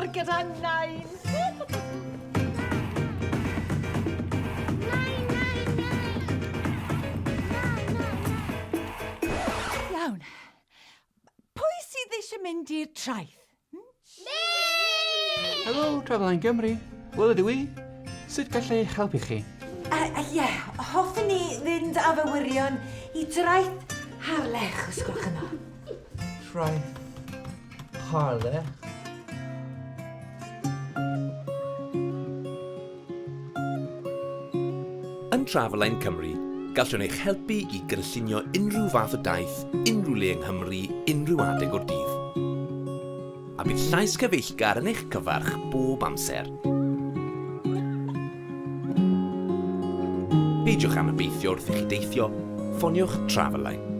môr gyda Nain. Nain, nain, nain. Na, na, na. Iawn. Pwy sydd eisiau mynd i'r traeth? Helo, Traveline Gymru. Wel ydw i. Sut gallai eich helpu chi? Ie, uh, hoffwn i fynd â fy wyrion i draeth Harlech, os gwelwch yn dda. Traeth Harlech? Yn Traveline Cymru, gallwn eich helpu i gynllunio unrhyw fath o daith, unrhyw le yng Nghymru, unrhyw adeg o'r dydd. A bydd llais cyfeillgar yn eich cyfarch bob amser. Peidiwch anobeithio wrth i chi deithio, ffoniwch Traveline.